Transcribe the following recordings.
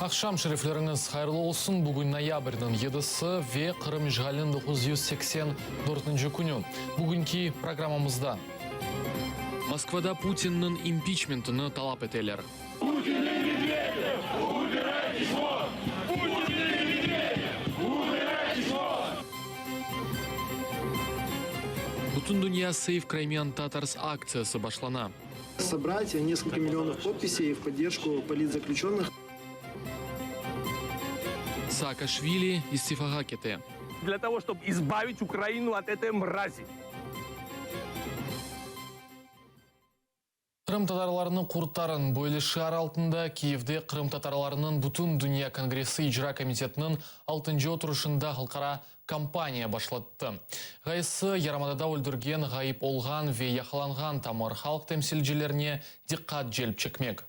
Aqşam şerifleriñiz hayırlı olsun! Bugün noyabrniñ yedisi ve Qırım işğaliniñ 984-nci künü. Bugünki programmamızda. Moskvada Putinniñ impiçmentini talap eteler. Putin i Medvedev, ubiraytes von! Putin i Medvedev, ubiraytes von! Bütün dünya Save Crimean Tatars aktsiyası başlana. Sobrat neskolko millionov podpisey v poddержку politzaklüçönnıh. Saakaşvili istifağa kete. Dlâ togo, ştob izbavit Ukrainu ot etoy mrazi. Qırımtatarlarnı qurtarıñ! Böyle şiar altında Kiyevde Qırımtatarlarnıñ Bütündünya kongressi icra komitetiniñ altıncı oturışında halqara kampaniya başlattı. Ğayesi, yarımadada öldürgen, ğayıp olğan ve yaqalanğan tamır halq temsilcilerine diqqat celp çekmek.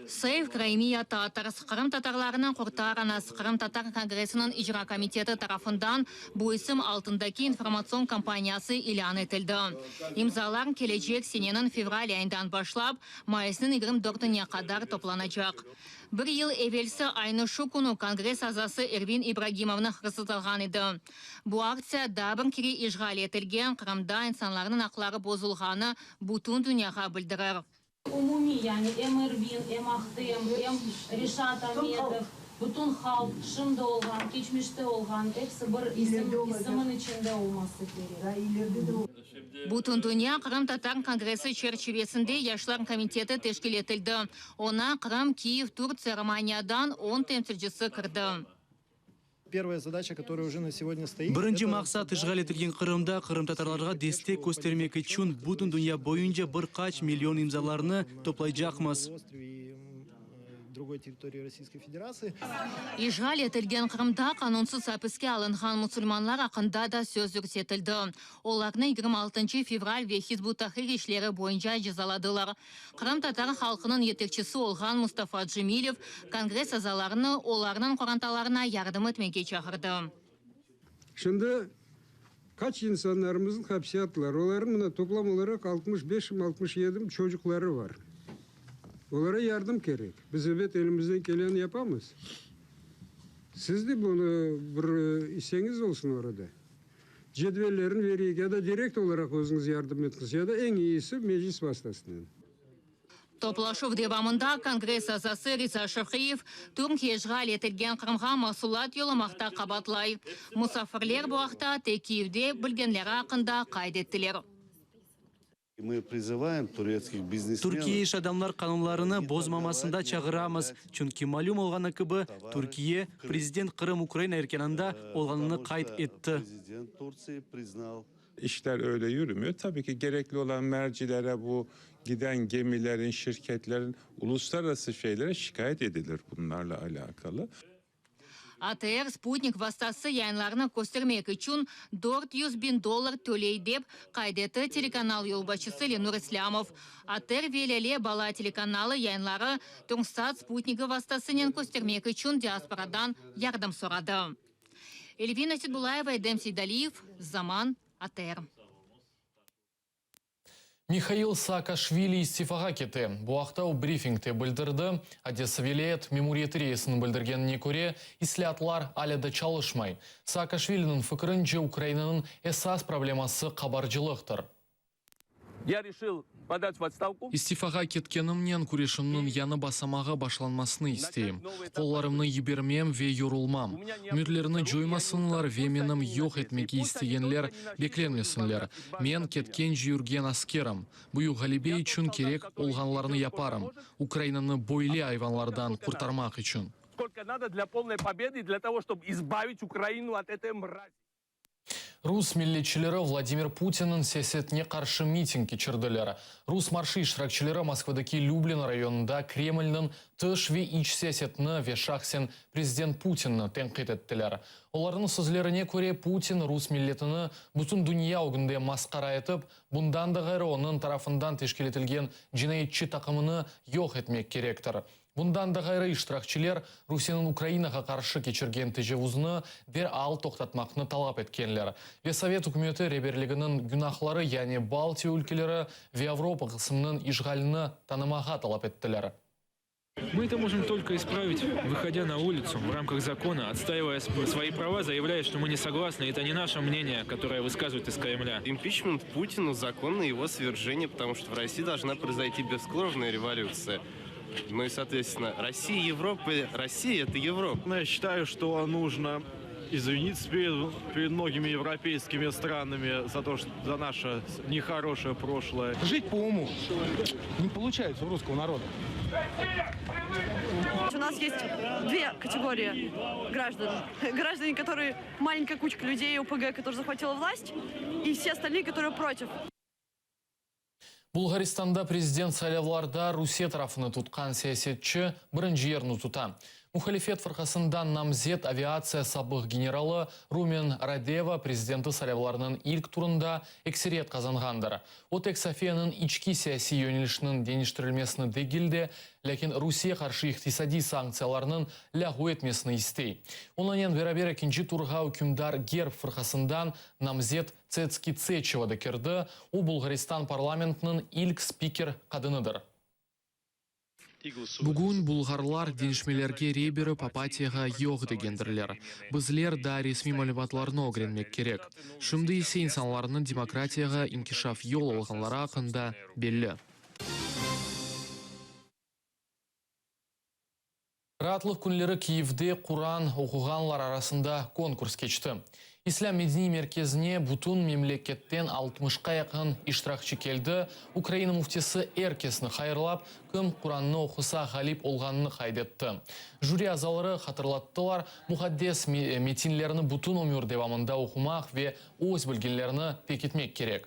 Save Crimea Tatars, Qırımtatarlarnı qurtarıñız, Qırımtatar kongressiniñ icra komiteti tarafından bu isim altındaki informatsion kampaniyası ilân etildi. İmzalar kelecek seneniñ fevral ayından başlap, mayısnıñ 24-ine qadar toplanacaq. Bir yıl evelsi aynı şu künü kongress azası Ervin İbragimovnı hırsızlağan edi. Bu aktsiya daa bir kere işğal etilgen Qırımda insanlarnıñ aqları bozulğanı bütün dünyağa bildirir. Umumiy, yani em Ervin, em Ahtem, em Reşat Ametov, bütün halq, şimdi olğan, keçmişte olğan, episi bir isim, isimin içinde olması kerek. Bütündünya qırımtatar kongressi çerçivesinde Yaşlar komiteti teşkil etildi. Oña Qırım, Kiyev, Türkiye, Romaniyadan on temsilcisi kirdi. Birinci maqsat, işğal etilgen Qırımda qırımtatarlarğa destek köstermek içün bütün dünya boyunca bir qaç million imzalarnı toplaycaqmız. İşğal etilgen Qırımda qanunsız apiske alınğan musulmanlar aqqında da söz yürsetildi. Olarnı 26 fevral ve Hizb ut-Tahrir işleri boyunca cezaladılar. Qırımtatar halqınıñ yetekçisi olğan Mustafa Cemilev kongress azalarını olarnıñ qorantalarına yardım etmege çağırdı. Şimdi qaç insanlarımıznı hapse attılar, olarnıñ mına toplam olaraq 65 mi, 67 mi çocuqları var. Olara yardım kerek. Biz, ebet, elimizden keleni yapamız. Siz de bunı bir isseñiz olsun orada. Cedvellerini vereyik ya da direkt olaraq özüñiz yardım etiñiz, ya da eñ iyisi Meclis vastasınen. Toplaşuv devamında Kongress azası Riza Şevqiyev Türkiye işğal etilgen Qırımğa mahsulat yollamaqta qabaatlay. Musafirler bu aqta tek Kiyevde bilgenleri aqqında qayd ettiler. Türkiye iş adamlar qanunlarını bozmamasında çağıramız, çünki malüm olğanı kibi, Türkiye, prezident Qırım Ukraina erkânında olğanını qayd etti. İşler öyle yürümüyor. Tabii ki gerekli olan mercilere bu giden gemilerin, şirketlerin uluslararası şeylere şikayet edilir bunlarla alakalı. ATR sputnik vastası yayınlarını köstermek içün 400 biñ dollar töley, dep qayd etti telekanal yolbaşçısı Lenur İslâmov. ATR ve Lâle bala telekanalı yayınları Turksat sputnigi vastasınen köstermek içün diasporadan yardım soradı. Elvina Seydbulayeva, Edem Seydaliyev, Zaman, ATR. Mihail Saakaşvili istifağa kete. Bu aqta o brifingte bildirdi. Odessa vilâyet memuriyeti reisiniñ bildirgenine köre, islâatlar alâ da çalışmay. Saakaşviliniñ fikirince, Ukrainanıñ esas probleması qabarcılıqtır. Ya reşil podat v otstavku. İstifağa ketkenimnen küreşimniñ yañı basamağı başlanmasını isteyim. Qollarımnı yibermem ve yorulmam. Ümütlerini coymasınlar ve menim yoq etmege istegenler beklenmesinler. Men ketkence yürgen askerim. Büyük ğalebe içün kerek olğanlarnı yaparım, Ukrainanı böyle ayvanlardan qurtarmaq içün. Rus milletçileri Vladimir Putinniñ siyasetine qarşı miting keçirdiler. Rus marşı iştirakçileri Moskvadaki Lüblin rayonında Kremlniñ tış ve iç siyasetini ve şahsen prezident Putinni tenqit ettiler. Olarnıñ sözlerine köre, Putin rus milletini bütün dünya ögünde masqara etip, bundan da ğayrı onıñ tarafından teşkil etilgen cinayetçi taqımını yoq etmek kerektir. Bundan da ğayrı iştirakçiler Rusiyeniñ Ukrainağa qarşı keçirgen tecavuzını deral toqtatmaqnı talap etkenler ve Sovet ükümeti reberliginiñ günahları, yani Baltiya ülkeleri ve Avropa qısımınıñ işğalini tanımağa talap ettiler. Мы это можем только исправить, выходя на улицу в рамках закона, отстаивая свои права, заявляя, что мы не согласны. Это не наше мнение, которое высказывают из Кремля. Импичмент Путину законно его свержение, потому что в России должна произойти бескровная революция. Ну и, соответственно, Россия, Европа, Россия – это Европа. Я считаю, что нужно извиниться перед, перед многими европейскими странами за то, что за наше нехорошее прошлое. Жить по уму не получается у русского народа. У нас есть две категории граждан. Граждане, которые маленькая кучка людей ОПГ, которая захватила власть, и все остальные, которые против. Bulğaristanda prezident saylavlarda Rusiye tarafını tutqan siyasetçi birinci yerni tuta. Muhalifet fırqasından namzet aviatsiya sabıq generalı Rumen Radeva prezidenti saylavlarınıñ ilk turında ekseriyet qazanğandır. O tek Sofiyanıñ içki siyasiy yönelişiniñ deñiştirilmesini degil de, lâkin Rusiye qarşı iqtisadiy sanktsiyalarnıñ lâğu etmesini istey. Onıñnen beraber ekinci turğa ükümdar GERB fırqasından namzet Tsetski Tseçeva da kirdi, o Bulğaristan parlamentiniñ ilk spiker qadınıdır. Bugün bulğarlar deñişmelerge rey berip, apatiyağa yoq degendirler. Bizler daa resmiy malümatlarnı ögrenmek kerek. Şimdi ise insanlarnıñ demokratiyağa inkişaf yol alğanları aqqında belli. Raatlıq künleri Kyivde Quran oquğanlar arasında konkurs keçti. İslâm medeniy merkezine bütün memleketten altmışqa yaqın iştirakçi keldi. Ukraina müftisi er kesni hayırlap, kim Qurannı oqusa ğalip olğanını qayd etti. Jüri azaları hatırlattılar, muqaddes metinlerni bütün ömür devamında oqumaq ve öz bilgenlerini pekitmek kerek.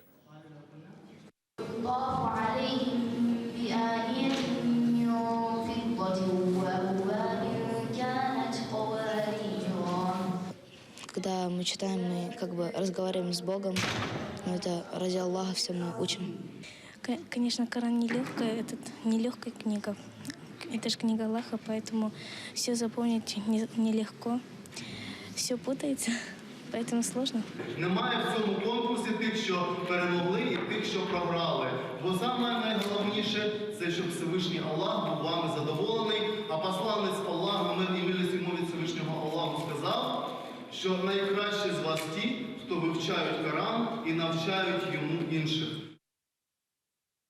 Когда мы читаем, мы как бы разговариваем с Богом, но это ради Аллаха все мы учим. Конечно, Коран нелегкая, этот, нелегкая книга. Это же книга Аллаха, поэтому все запомнить нелегко. Все путается, поэтому сложно. Немає в цьому конкурсі тих, що перемогли, і тих, що програли. Бо саме найголовніше це щоб Всевишній Аллах був вами задоволений, а посланець Аллаху, мир і милість йому від Всевишнього Аллаху сказав, що найкращі з вас ті, хто вивчають Коран і навчають йому інших.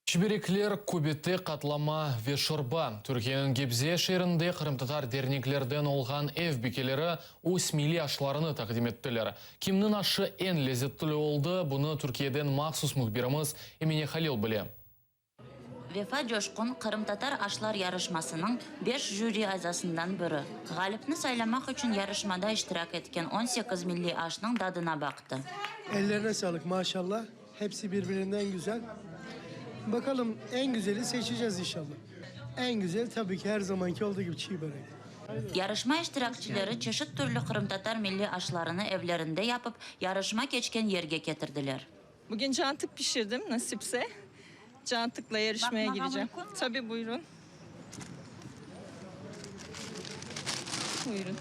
Çiberekler, köbete, qatlama ve şorba. Türkiyeniñ Gebze şeerinde qırımtatar derneklerden olğan ev bikeleri öz milliy aşlarını taqdim ettiler. Kimniñ aşı eñ lezetli oldı, bunı Türkiyeden mahsus mühbirimiz Emine Halil bile. Vefa Coşqun, qırımtatar aşlar yarışmasınıñ beş jüri azasından biri. Ğalipni saylamaq içün yarışmada iştirak etken on sekiz milliy aşnıñ dadına baqtı. Ellerine sağlık maşallah. Hepsi birbirinden güzel. Bakalım en güzeli seçeceğiz inşallah. En güzel tabii ki her zamanki olduğu gibi çiğ börek. Yarışma iştirakçileri çeşit türlü qırımtatar milliy aşlarını evlerinde yapıp, yarışma keçken yerge ketirdiler. Bugün cantıq pişirdim, nasipse. Cantıqla yarışmaya Baqmağa gireceğim. mümkün mü? Tabii, buyurun. Buyurun.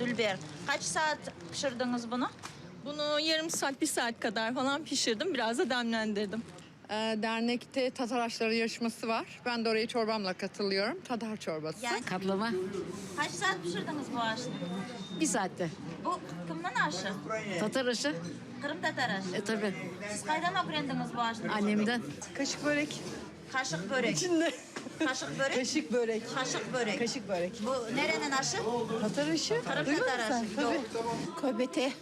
Dülber, qaç saat pişirdiñiz bunı? Bunu yarım saat, bir saat kadar falan pişirdim. Biraz da demlendirdim. Dernekte Tatar aşları yarışması var. Ben de oraya çorbamla katılıyorum. Tatar çorbası. Qatlama. Qaç saat pişirdiñiz bu aşnı? Bir saatte. Bu kimniñ aşı? Tatar aşı. Qırımtatar aşı. E, tabii. Siz qaydan ögrendiñiz bu aşnı? Annemden. Kaşık börek. Qaşıq börek. İçinde. Qaşıq börek? Kaşık börek. Qaşıq börek. Kaşık börek. Bu nereniñ aşı? Tatar aşı. Qırımtatar aşı. Tabii. Köbete.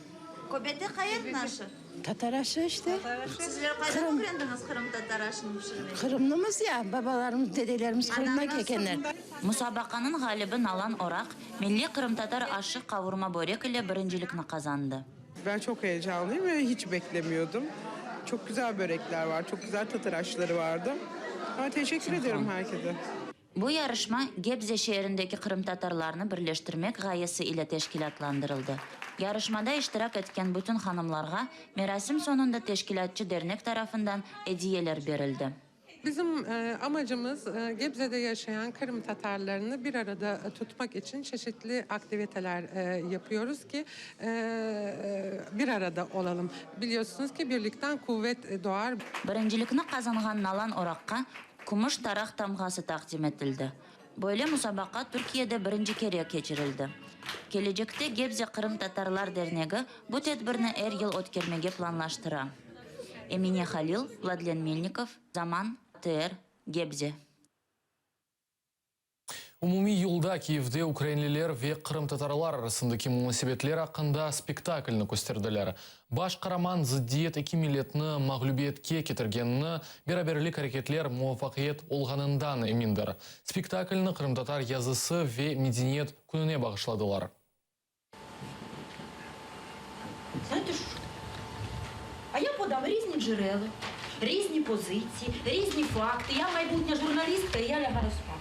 Köbete qayerniñ aşı? Tatar aşı işte. Sizler qaydan ögrendiñiz qırımtatar aşını pişirmege? Qırımlımız ya, babalarımız, dedelerimiz Qırımdan kelgenler. Musabaqanıñ ğalibi Nalan Oraq milliy qırımtatar aşı qavurma börek ile birincilikni qazandı. Ben çok heyecanlıyım ve hiç beklemiyordum. Çok güzel börekler var, çok güzel tatar aşları vardı. Ama teşekkür ederim herkese. Bu yarışma Gebze şeerindeki qırımtatarlarnı birleştirmek ğayesi ile teşkilâtlandırıldı. Yarışmada iştirak etken bütün hanımlarğa merasim soñunda teşkilâtçı dernek tarafından ediyeler berildi. Bizim amacımız Gebze'de yaşayan Kırım Tatarlarını bir arada tutmak için çeşitli aktiviteler yapıyoruz ki bir arada olalım. Biliyorsunuz ki birlikten kuvvet doğar. Birincilikni qazanğan Nalan Oraqqa kümüş taraq tamğası taqdim etildi. Böyle musabaqa Türkiyede birinci kere keçirildi. Kelecekte Gebze qırımtatarlar dernegi bu tedbirni er yıl ötkermege planlaştıra. Emine Halil, Vladlen Melnikov, Zaman, ATR, Gebze. Umumiy yolda Kiyevde ukrainliler ve qırımtatarlar arasındaki munasebetler aqqında spektaklni kösterdiler. Baş qaraman zıddiyet eki milletni mağlübiyetke ketirgenini, beraberlik areketler muvafaqiyet olğanından emindir. Spektaklni qırımtatar yazısı ve medeniyet kününe bağışladılar. Знаєте що? А я подам різні джерела, різні позиції, різні факти. Я майбутня журналістка, і я лягаю спати.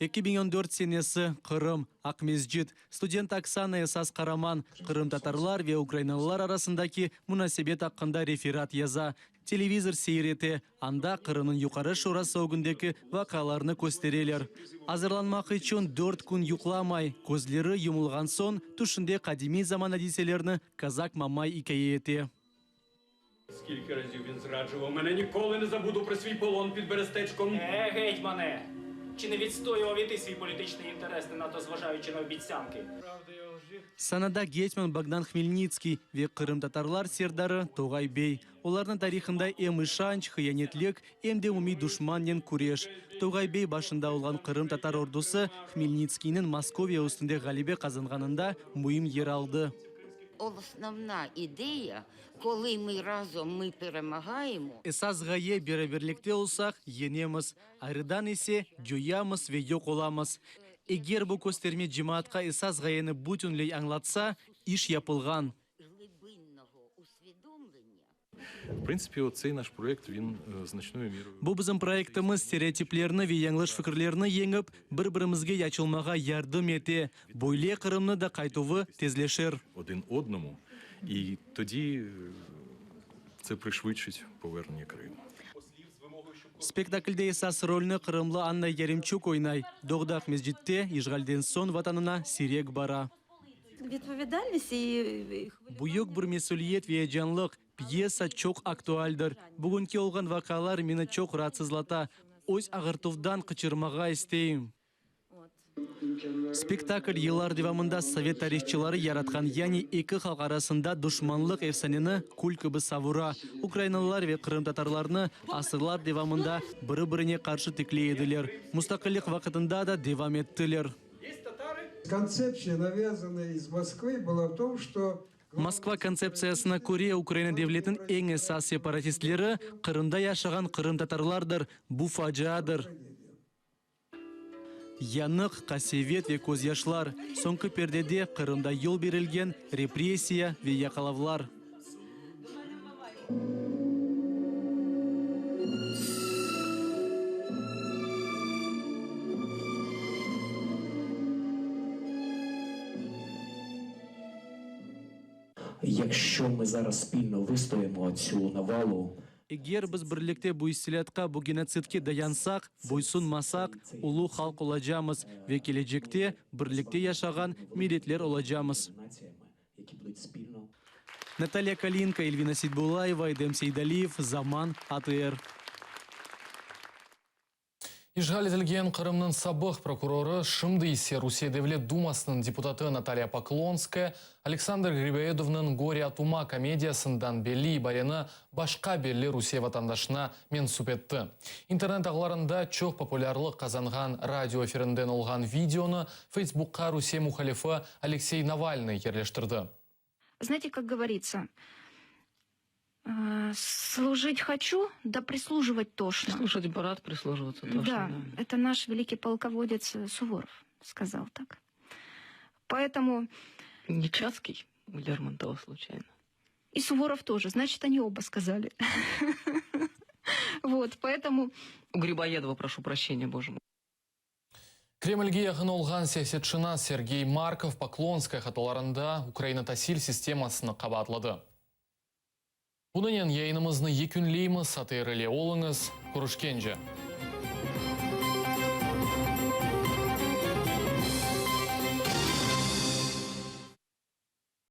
2014 senesi, Qırım, Aqmescit. Student Oksana esas qaraman, qırımtatarlar ve ukrainalılar arasındaki munasebet aqqında referat yaza. Televizor seyir ete, anda Qırımnıñ Yuqarı Şurası ögündeki vaqialarnı köstereler. Azırlanmaq içün dört kün yuqlamay, közleri yumulğan soñ, tüşünde qadimiy zaman adiselerini Kozak Mamay ikâye ete. Скільки разів він зраджував мене, ніколи не забуду про свій полон під Берестечком. Е, гетьмане! Чи не відстоював і ти свій політичний інтерес, не надто зважаючи на обіцянки? Sanada getman Bogdan Hmelnitskiy ve qırımtatarlar serdarı Toğay bey. Olarnıñ tarihında em işanç, hıyanetlik, em de umumiy duşmannen küreş. Toğay bey başında olğan qırımtatar ordusı Hmelnitskiyniñ Moskoviya üstünde ğalebe qazanğanında müim yer aldı. Основна ідея, коли ми разом ми перемагаємо. Esas ğaye, beraberlikte olsaq, yeñemiz, ayrıdan ise, coyamız ve yoq olamız. Eger bu kösterme cemaatqa esas ğayeni bütünley añlatsa, iş yapılğan. В принципі, оцей наш проєкт, він значною мірою. Bu bizim proyektimiz stereotiplerni ve yañlış fikirlerni yeñip, bir-birimizge açılmağa yardım ete. Böyle Qırımnı da qaytuvı tezleşir. Один одному, і тоді це пришвидшить повернення Криму. Spektaklde esas rolni qırımlı Anna Yaremçuk oynay. Doğdı Aqmescitte, işğalden soñ vatanına siyrek bara. Відповідальність і Büyük bir mesüliyet ve eyecanlıq. Pyesa çoq aktualdir. Bugünki olğan vaqialar meni çoq raatsızlata. Öz ağırtuvdan qıçırmağa isteyim. Spektakl yıllar devamında sovet tarihçıları yaratqan yani eki halq arasında duşmanlıq efsaneni kül kibi savura. Ukrainalılar ve qırımtatarlarnı asırlar devamında biri-birine qarşı tikley ediler. Mustaqillik vaqıtında da devam ettiler. Концепция, навязанная из Москвы, была в том, что Moskva kontseptsiyasına köre, Ukraina devletiniñ eñ esas separatistleri, Qırımda yaşağan qırımtatarlardır. Bu faciadır. Yanıq, qasevet ve közyaşlar. Soñki perdede Qırımda yol berilgen repressiya ve yaqalavlar. Якщо ми зараз спільно вистоїмо цю навалу, Eger biz birlikte bu istilâtqa, bu genotsidke dayansaq, boysunmasaq, ulu halq olacamız ve kelecekte birlikte yaşağan milletler olacamız. Natalya Kalinka, Elvina Seytbullayeva, Edem Seydaliyev, Zaman, ATR. İşğal etilgen Qırımnıñ sabıq prokurorı, şimdi ise Rusiye Devlet Dumasınıñ deputatı Natalya Poklonskaya Aleksandr Griboyedovnıñ Gore от uma komediyasından belli ibareni başqa belli Rusiye vatandaşına mensüp etti. İnternet ağlarında çoq populârlıq qazanğan radio efirinden olğan videonı Feysbukqa Rusiye muhalifi Aleksey Navalnıy yerleştirdi. Знаете, как говорится, служить хочу, да прислуживать тошно. Слушать брат, прислуживаться тошно. Да, да, это наш великий полководец Суворов сказал так. Поэтому... Не Чацкий у Лермонтова случайно? И Суворов тоже. Значит, они оба сказали. Вот, поэтому... У Грибоедова прошу прощения, боже мой. Kremlge yaqın olğan siyasetşınas Sergey Markov Poklonskaya hatalarında Ukraina tasil sistemasını qabaatladı. Bunınen yayınımıznı yekünleymiz, ATR ile oluñız, körüşkence.